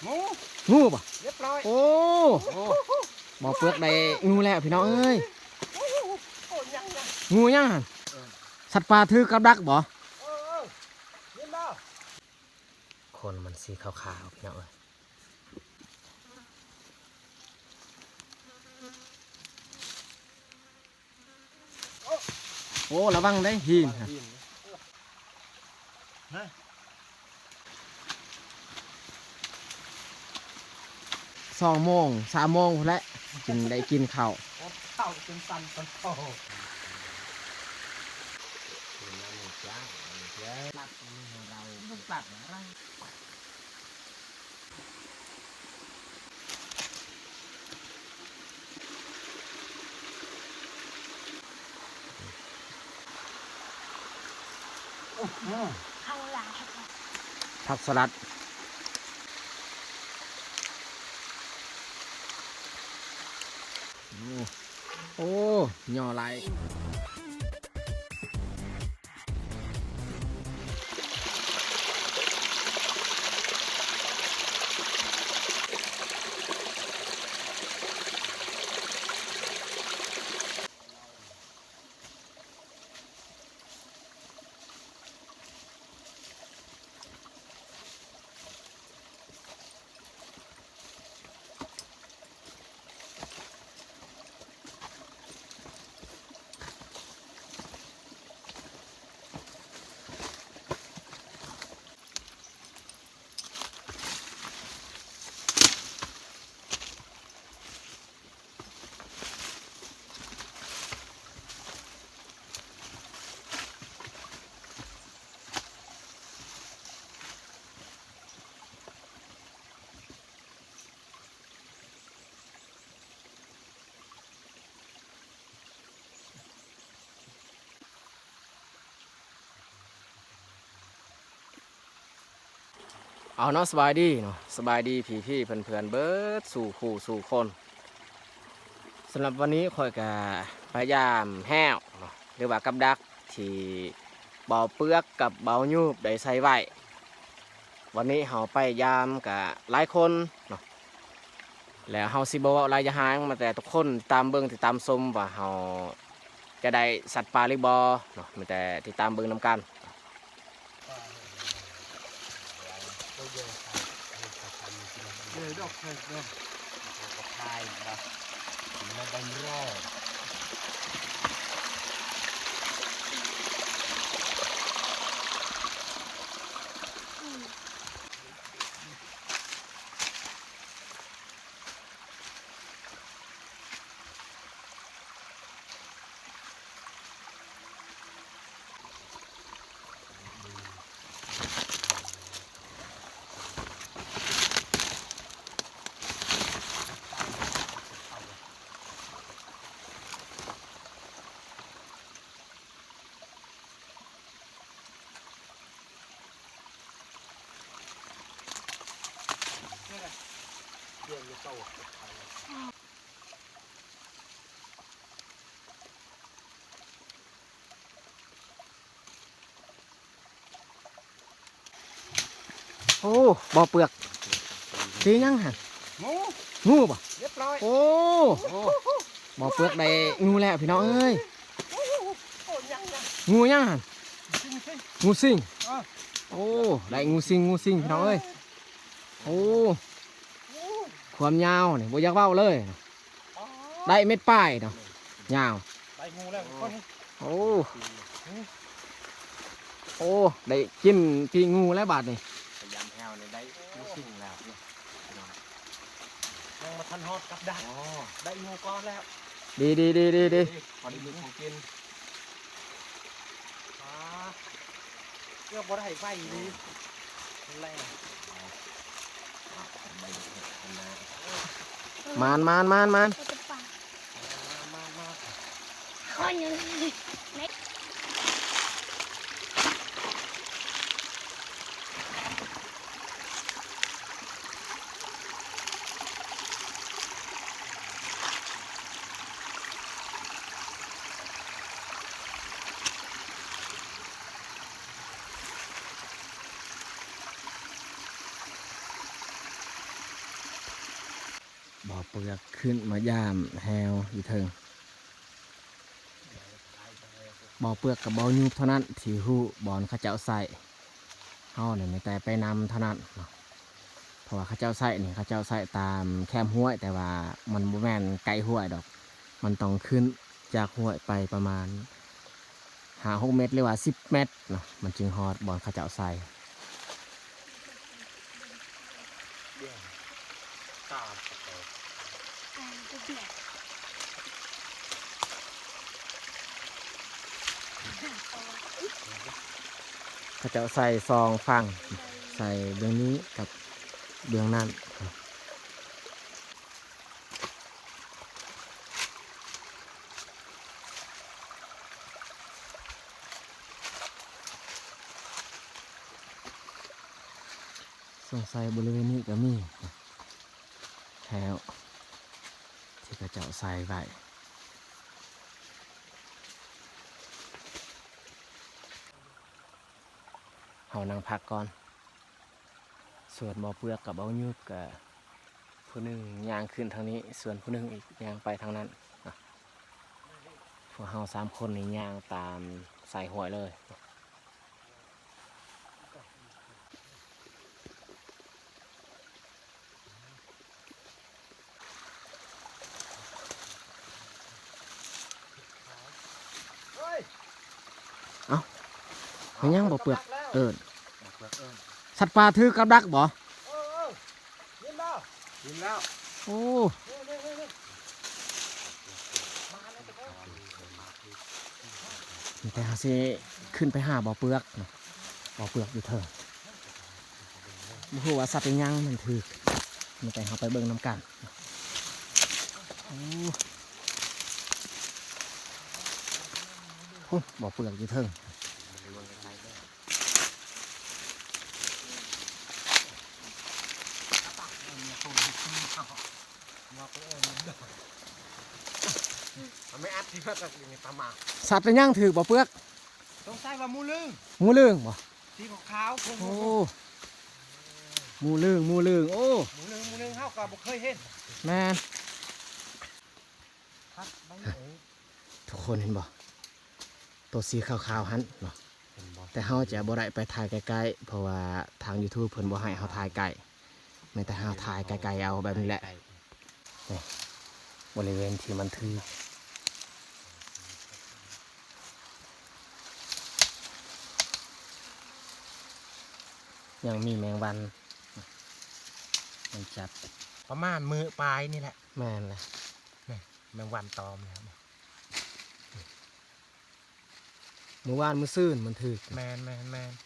ງູ ງູບໍ່? ຮຽບຮ້ອຍ ໂອ້ ໂອ້ ບໍ່ເປືອກໄດ້ງູແລ້ວພີ່ນ້ອງເອີຍ. ໂອ້ ຫຍັງ ຫຍັງ ງູຫຍັງຫັ້ນ? ເອີ ສັດປ່າຖືກັບດັກບໍ່? ເອີ ເອີ ເຫັນບໍ່? ຂົນມັນສີຂາວໆ ພີ່ນ້ອງເອີຍ. ໂອ້ ລະວັງເດ້ຫີນ ລະວັງຫີນ ຮະ ສອງໂມງ ສາມໂມງພຸ້ນແຫຼະ ຈຶ່ງໄດ້ກິນເຂົ້າ ອົດເຂົ້າຈົນສັ່ນສັນເຂົ້າ. ຜັກສະຫຼັດ ໂອ້ ຍໍຫຼາຍ. ເອົາເນາະ ສະບາຍດີເນາະ ສະບາຍດີພີ່ໆ ເພື່ອນໆ ເບິດສູ່ຄູ່ສູ່ຄົນ. ສຳລັບວັນນີ້ຂ້ອຍກະພະຍາຍາມແຮ້ວເນາະ ຫຼືວ່າກັບດັກທີ່ເບົາເປືອກກັບເບົາຍູບໄດ້ໃສ່ໄວ້. ວັນນີ້ເຮົາໄປຍາມກະຫຼາຍຄົນເນາະ ແລ້ວເຮົາຊິບໍ່ເວົ້າຫຼາຍຢາຫາງ ມາແຕ່ທຸກຄົນຕິດຕາມເບິ່ງ ຕິດຕາມຊົມວ່າເຮົາຈະໄດ້ສັດປ່າຫຼືບໍ່ເນາະ ມີແຕ່ຕິດຕາມເບິ່ງນຳກັນ.ໂອ້ ບໍ່ເປືອກ ຕີຫຍັງຫັ້ນ? ງູ ງູບໍ່? ຮຽບຮ້ອຍ ໂອ້ ບໍ່ເປືອກໄດ້ງູແລ້ວພີ່ນ້ອງເອີຍ. ໂອ້ ຫຍັງ ຫຍັງ ງູຫຍັງຫັ້ນ? ງູສິງ ເອີ ໂອ້ ໄດ້ງູສິງ ງູສິງພີ່ນ້ອງເອີຍ. ໂອ້ ຄວາມຍາວນີ້ບໍ່ຢາກເວົ້າເລີຍ. ໄດ້ເມັດປາຍເນາະ ຍາວ ໄດ້ງູແລ້ວທຸກຄົນ. ໂອ້ ໂອ້ ໄດ້ກິນປີ້ງູແລ້ວບາດນີ້. ພະຍາຍາມແຮ້ວນີ້ໄດ້ງູສິງແລ້ວພີ່ນ້ອງ ຍັງບໍ່ທັນຮອດກັບດັກ ອໍ ໄດ້ງູກ່ອນແລ້ວ. ດີ ດີ ດີ ດີ ດີ ພໍໄດ້ມີຂອງກິນ. ອາ ເກືອບບໍ່ໄດ້ໄປດີ ແລ້ວ ມານ ມານ ມານ ມານ. ມາ ມາ ມາ ມາ. ໂ ບໍ່ເປືອກຂຶ້ນມາຢາມແຮວຢູ່ເທິງ. ບໍ່ເປືອກກັບບໍ່ຍຸບເທົ່ານັ້ນທີ່ຮູ້ບ່ອນເຂົາເຈົ້າໃຊ້, ເຮົານີ້ມີແຕ່ໄປນຳເທົ່ານັ້ນເນາະ. ເພາະວ່າເຂົາເຈົ້າໃຊ້ນີ້ ເຂົາເຈົ້າໃຊ້ຕາມແຄມຫ້ວຍ, ແຕ່ວ່າມັນບໍ່ແມ່ນໃກ້ຫ້ວຍດອກ, ມັນຕ້ອງຂຶ້ນຈາກຫ້ວຍໄປປະມານຫ້າຫົກແມັດ ຫຼືວ່າສິບແມັດເນາະ, ມັນຈຶ່ງຮອດບ່ອນເຂົາເຈົ້າໃຊ້. ເຂົາເຈົ້າໃສ່ສອງຝັ່ງ, ໃສ່ເບື້ອງນີ້ກັບເບື້ອງນັ້ນ. ສົງໄສບໍລິເວນນີ້ກະມີແຖວທີ່ເຂົາເຈົ້າໃສ່ໄວ້. ເຮົານັ່ງພັກກ່ອນ. ສ່ວນບໍ່ເປືອກກັບບໍ່ຍຸບກະ ຜູ້ໜຶ່ງຍ່າງຂຶ້ນທາງນີ້, ສ່ວນຜູ້ໜຶ່ງອີກຍ່າງໄປທາງນັ້ນ. ພວກເຮົາສາມຄົນນີ້ຍ່າງຕາມສາຍຫ້ວຍເລີຍ. ເອົ້າ ແມ່ນຫຍັງບໍ່ເປືອກເອີ້ນ? ສັດປ່າຖືກກັບດັກບໍ່? ເອີ ເອີ ຍິນບໍ່? ຍິນແລ້ວ. ໂອ້ ນີ້ ນີ້ ນີ້ ນີ້ ມີແຕ່ເຮົາຊິຂຶ້ນໄປຫາບໍ່ເປືອກເນາະ, ບໍ່ເປືອກຢູ່ເທິງ. ບໍ່ຮູ້ວ່າສັດອີ່ຫຍັງມັນຖືກ, ມີແຕ່ເຮົາໄປເບິ່ງນຳກັນ. ໂອ້ ພຸ້ນ ບໍ່ເປືອກຢູ່ເທິງ. ສັດອີ່ຫຍັງຖືກບໍ່ເປືອກ? ສົງໄສວ່າໝູລຶງ. ໝູລຶງບໍ່? ສີຂາວໆ. ໂອ້ ໝູລຶງ ໝູລຶງ. ໂອ້ ໝູລຶງ ໝູລຶງ ເຮົາກໍບໍ່ເຄີຍເຫັນ. ແມ່ນ. ທຸກຄົນເຫັນບໍ່? ໂຕສີຂາວໆຫັ້ນເນາະ. ເຫັນບໍ່? ແຕ່ເຮົາຈະບໍ່ໄດ້ໄປຖ່າຍໃກ້ໆ ເພາະວ່າທາງ YouTube ເພິ່ນບໍ່ໃຫ້ເຮົາຖ່າຍໃກ້. ແມ່ນແຕ່ເຮົາຖ່າຍໄກໆເອົາແບບນີ້ແຫຼະ. ນີ້ ບໍລິເວນທີ່ມັນຖືກ ຍັງມີແມງວັນ ມັນຈັບ ປະມານມື້ປາຍນີ້ແຫຼະ. ແມ່ນແຫຼະ. ນີ້ ແມງວັນຕອມແລ້ວນີ້. ມື້ວານມື້ຊືນມັນຖືກ. ແມ່ນໆໆ.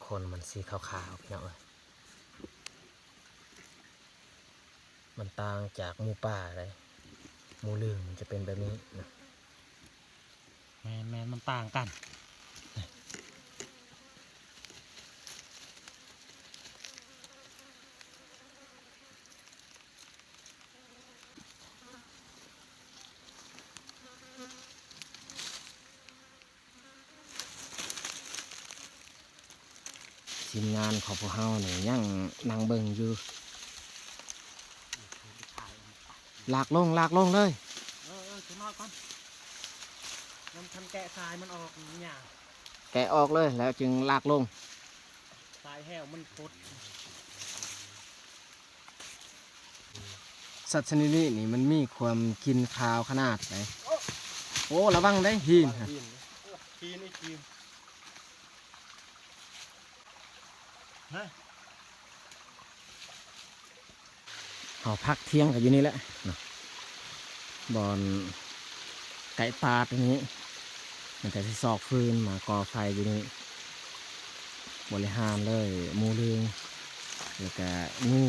ຂົນມັນສີຂາວໆ ພີ່ນ້ອງເອີຍ. ມັນຕ່າງຈາກໝູປ່າເດ້. ໝູລຶງມັນຈະເປັນແບບນີ້ນະ. ແມ່ນໆ ມັນຕ່າງກັນ. ທີມງານຂອງພວກເຮົານີ້ຍັງນັ່ງເບິ່ງຢູ່. ລາກລົງ ລາກລົງເລີຍ. ເອີໆ ຈັກໜ້ອຍກ່ອນ ມັນ ຄັນແກະສາຍມັນອອກ ມັນຍາກ. ແກະອອກເລີຍ ແລ້ວຈຶ່ງລາກລົງ. ສາຍແຫ້ວມັນກົດ. ສັດຊະນິດນີ້ນີ້ມັນມີຄວາມກິ່ນຄາວຂະໜາດໃດ. ໂອ້ ລະວັງເດ້ຫີນ. ຫີນ ຫີນອີກຫີນ. ເຮົາພັກທ່ຽງກັນຢູ່ນີ້ແຫຼະເນາະ ບ່ອນໃກ້ປ່າຕົງນີ້. ມັນກະຊິຊອກຟືນມາກໍ່ໄຟຢູ່ນີ້. ບໍລິຫານເລີຍ ໝູລຶງ ແລ້ວກະງູ.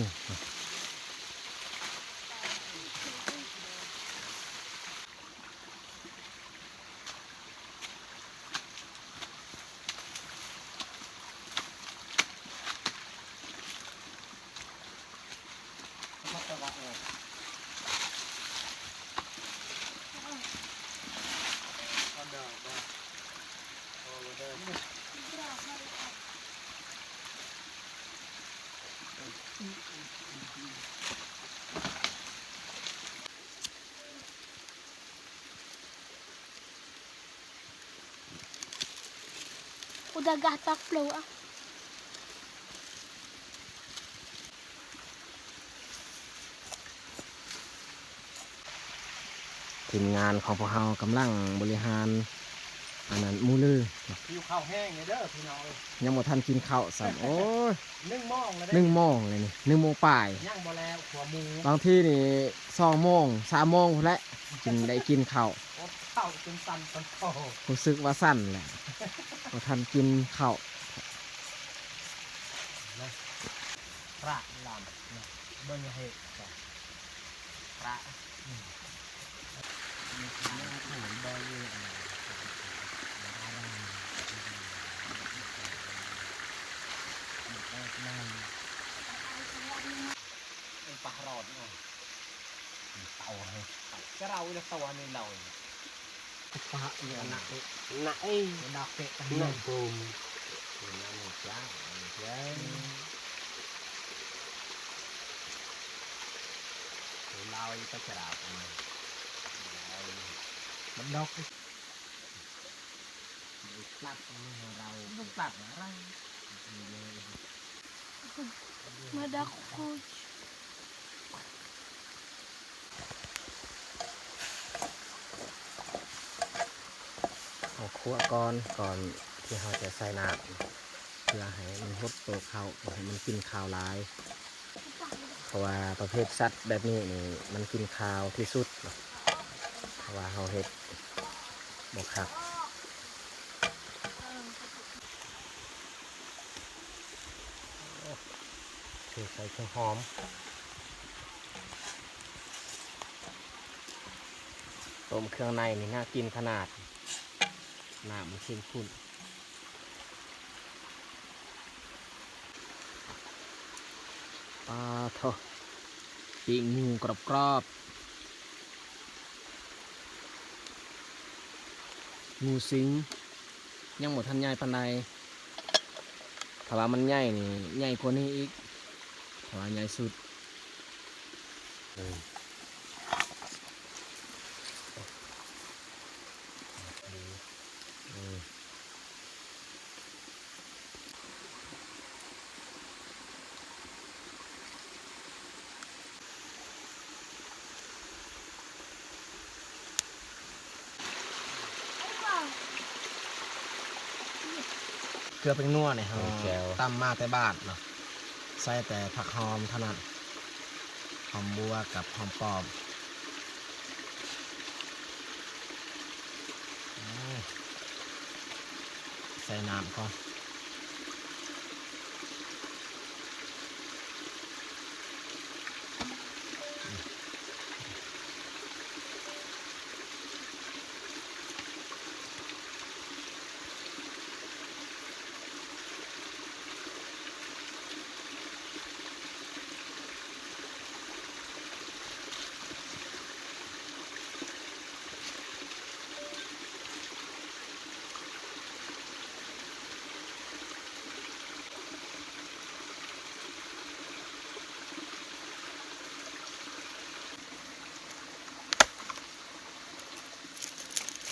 ເອົາດອກບໍ່? Udah gatal pula, ah. ທີມງານຂອງພວກເຮົາກຳລັງບໍລິຫານ ອັນນັ້ນ ໝູລື. ຫິວເຂົ້າແຮງເດີພີ່ນ້ອງເອີຍ. ຍັງບໍ່ທັນກິນເຂົ້າຊ້ຳ. ໂອ້ຍ ໜຶ່ງໂມງແລ້ວເດ້. ໜຶ່ງໂມງແລ້ວນີ້ ໜຶ່ງໂມງປາຍ. ຍັງບໍ່ແລ້ວ ຂົ້ວໝູ. ບາງທີນີ້ ສອງໂມງ ສາມໂມງພຸ້ນແຫຼະ ຈຶ່ງໄດ້ກິນເຂົ້າ. ອົດເຂົ້າຈົນສັ່ນປະໂທ. ຮູ້ສຶກວ່າສັ່ນແຫຼະ ບໍ່ທັນກິນເຂົ້າ. ນະ ພະລາມ ເບິ່ງໃຫ້ ພະ ປາຮອດເນາະ ເຕົາໃຫ້ ຈະເລົ່າອີ່ລະຕົວນີ້ເລົ່າ ປະ ອາ ນະ ນະເອ ນະເປະ ນະບູມ ນະໝູຈ້າ ເອີ ລາວອີກະຈະລາວ ມັນດອກ ຕັດ ເຮົາ ຕັດ ມາດັກໂຄດ. ເຮົາຂົ້ວກ່ອນ ກ່ອນທີ່ເຮົາຈະໃສ່ນ້ຳ ເພື່ອໃຫ້ມັນຫົດໂຕເຂົ້າ ບໍ່ໃຫ້ມັນກິນຄາວຫຼາຍ ເພາະວ່າປະເພດສັດແບບນີ້ນີ້ ມັນກິນຄາວທີ່ສຸດ ເພາະວ່າເຮົາເຮັດບໍ່ຄັກ. ໂອ້ ເທໃສ່ເຄື່ອງຫອມ ຕົ້ມເຄື່ອງໃນນີ້ໜ້າກິນຂະໜາດ ນ້ຳມັນເຂັ້ມຂຸ້ນ. ປາໂທ້ ປີ້ງໝູກອບໆ ໝູສິງ ຍັງບໍ່ທັນໃຫຍ່ປານໃດ. ຖ້າວ່າມັນໃຫຍ່ນີ້ ໃຫຍ່ກວ່ານີ້ອີກ ຖ້າວ່າໃຫຍ່ສຸດ. ເອີ ເອີ. ເກືອແປ້ງນົວນີ້ເຮົາຕຳມາແຕ່ບ້ານເນາະ ໃສ່ແຕ່ຜັກຫອມເທົ່ານັ້ນ ຫອມບົວກັບຫອມປ້ອມ. ໃສ່ນ້ຳກ່ອນ.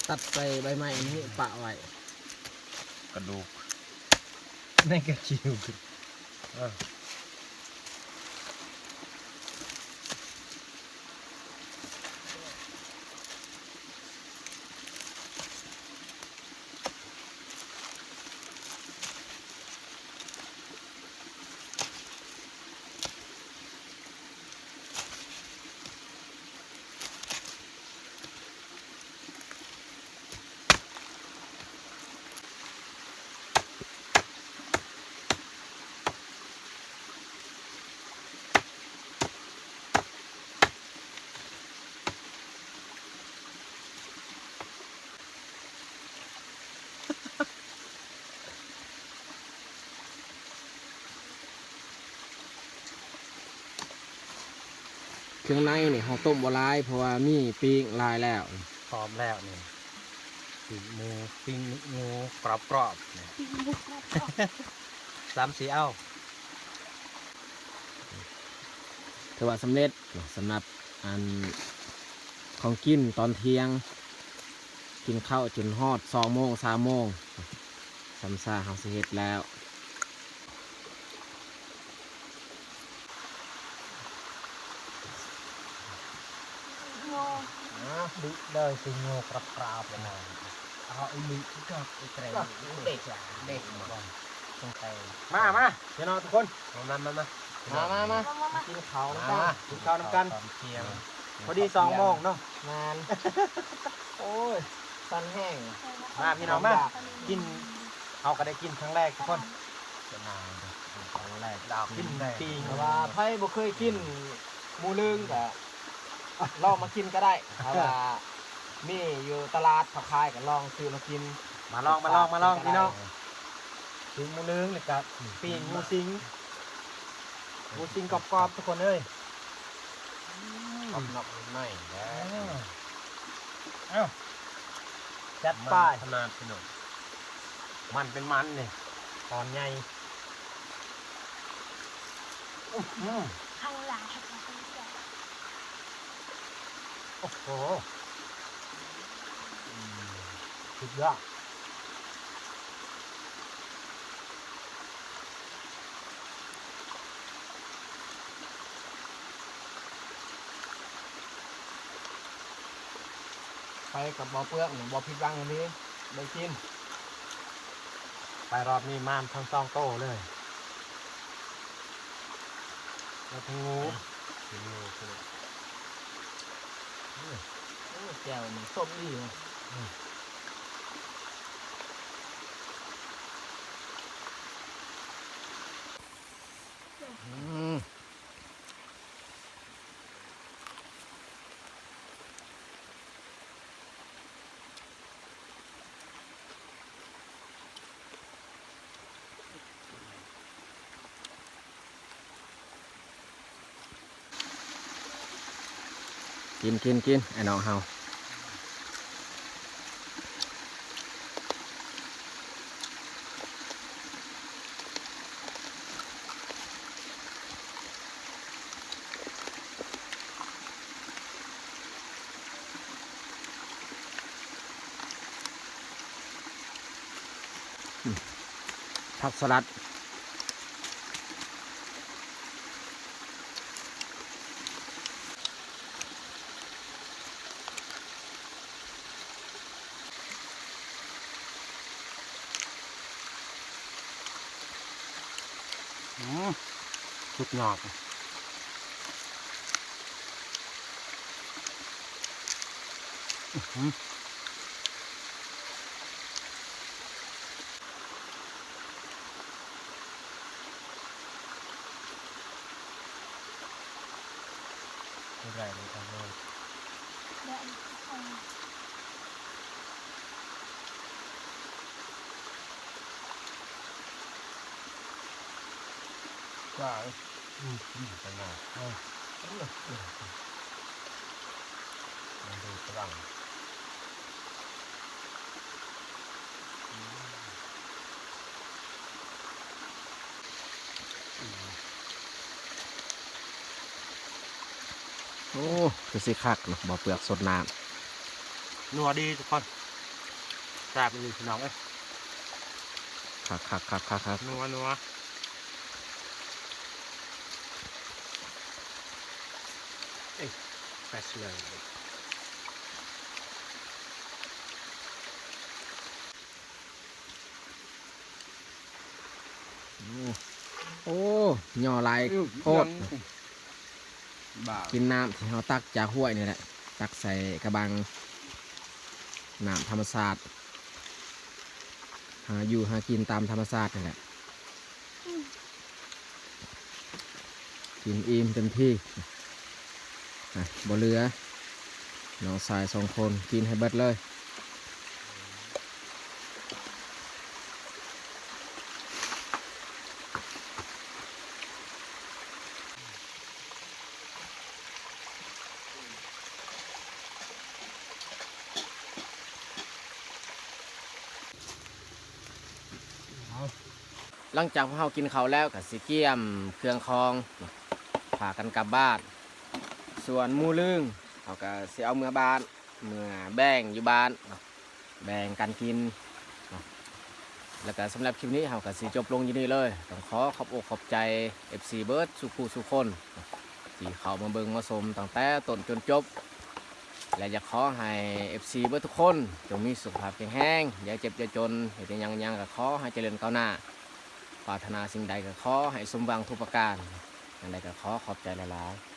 ຕັດໃສ່ໃບໄມ້ອັນນີ້ປະໄວ້ ກະດູກ ໃນກະຄິວ ເອີ. ເຄື່ອງໃນນີ້ເຮົາຕົ້ມບໍ່ຫຼາຍ ເພາະວ່າມີປີ້ງຫຼາຍແລ້ວ ພ້ອມແລ້ວນີ້ ປີ້ງໝູ ປີ້ງໝູກອບໆ ປີ້ງໝູກອບໆ ສາມສີ່ເອົາ. ຖືວ່າສຳເລັດເນາະ ສຳລັບອັນ ຂອງກິນຕອນທ່ຽງ ກິນເຂົ້າຈົນຮອດສອງໂມງ ສາມໂມງ. ຊຳຊາເຮົາຊິເຮັດແລ້ວ. ອ່າ ດິເລີຍ ຊິໂງກຣາບໆ ເລີຍນະ. ເອົາອີ່ຫຼີ ດອກອີ່ແຕຣ ເດັກ ເດັກ ມາ ມາ ພີ່ນ້ອງທຸກຄົນ ມາ ມາ ມາ ມາ ມາ ມາ ມາກິນເຂົ້ານຳກັນ ກິນເຂົ້ານຳກັນ ຕອນທ່ຽງ ພໍດີສອງໂມງເນາະ. ແມ່ນ ໂອ້ຍ ສັນແຫ້ງ ມາພີ່ນ້ອງມາ ກິນ ເຮົາກໍໄດ້ກິນຄັ້ງແລກທຸກຄົນ ກິນຄັ້ງແລກ ກິນປີ້ງ ຖ້າວ່າໃຜບໍ່ເຄີຍກິນໝູລຶງກໍລອງມາກິນກໍໄດ້ ຖ້າວ່າມີຢູ່ຕະຫຼາດເຂົາຂາຍກໍລອງຊື້ມາກິນ ມາລອງ ມາລອງ ມາລອງພີ່ນ້ອງ ປີ້ງໝູລຶງ ແລ້ວກໍປີ້ງໝູສິງ ໝູສິງກອບໆ ທຸກຄົນເອີຍ. ອືມ ກອບນອກນຸ່ມໃນເດີ. ເອົ້າ ຈັດໄປ ມັນຂະໜາດພີ່ນ້ອງ ມັນເປັນມັນນີ້ ຕອນໃຫຍ່. ອືມ ໂອ້ໂຫ ອືມ ສຸດຍອດ. ໄປກັບບໍ່ເປືອກນີ້ບໍ່ຜິດຫວັງອີ່ຫຼີ ໄດ້ກິນ ໄປຮອບນີ້ມານທັງສອງໂຕເລີຍ ແລ້ວກໍງູ ກິນງູ ກິນງູ ໂອ້ ແຈ່ວນີ້ສົ້ມດີ. ອືມ ກິນ ກິນ ກິນ ອ້າຍນ້ອງເຮົາ. ຜັກສະຫຼັດ ອືມ ສຸດຍອດ. ອືຫື ບໍ່ໄດ້ເລີຍ ຫຼາຍ ອືມ ຂະໜາດ ເອີ ເອີ ເອີ ມັນດູຕະຫຼັງ ໂອ້ ຄືຊິຄັກເນາະ ບໍ່ເປືອກສົດນ້ຳ ນົວດີທຸກຄົນ ແຊບອີ່ຫຼີພີ່ນ້ອງເອີຍ ຄັກໆໆໆໆ ນົວໆ. ເອີຍ ແຟດເລີຍ ໂອ້ ໂອ້ ຍໍຫຼາຍໂພດ ກິນນ້ຳທີ່ເຮົາຕັກຈາກຫ້ວຍນີ້ແຫຼະ ຕັກໃສ່ກະບັງ ນ້ຳທຳມະຊາດ ຫາຢູ່ຫາກິນຕາມທຳມະຊາດນີ້ແຫຼະ. ກິນອີ່ມເຕັມທີ່ ອ່ະ ບໍ່ເຫຼືອ ນ້ອງຊາຍສອງຄົນກິນໃຫ້ເບິດເລີຍ. ຫຼັງຈາກພວກເຮົາກິນເຂົ້າແລ້ວ ກໍຊິກຽມເຄື່ອງຂອງ ພາກັນກັບບ້ານ. ສ່ວນໝູລຶງ ເຮົາກໍຊິເອົາເມືອບ້ານ ເມືອແບ່ງຢູ່ບ້ານເນາະ ແບ່ງກັນກິນເນາະ. ແລ້ວກໍສຳລັບຄລິບນີ້ເຮົາກໍຊິຈົບລົງຢູ່ນີ້ເລີຍ. ຕ້ອງຂໍຂອບອົກຂອບໃຈ ເອັຟຊີ ເບິດສູ່ຜູ້ສູ່ຄົນ ທີ່ເຂົ້າມາເບິ່ງມາຊົມຕັ້ງແຕ່ຕົ້ນຈົນຈົບ ແລະ ຢາກຂໍໃຫ້ ເອັຟຊີ ເບິດທຸກຄົນ ຈົ່ງມີສຸຂະພາບແຂງແຮງ, ຢ່າເຈັບຢ່າຈົນ, ເຮັດຫຍັງຫຍັງກໍຂໍໃຫ້ຈະເລີນກ້າວໜ້າ, ປາດຖະໜາສິ່ງໃດກໍຂໍໃຫ້ສົມຫວັງທຸກປະການ. ຈັ່ງໃດກໍຂໍຂອບໃຈຫຼາຍໆ.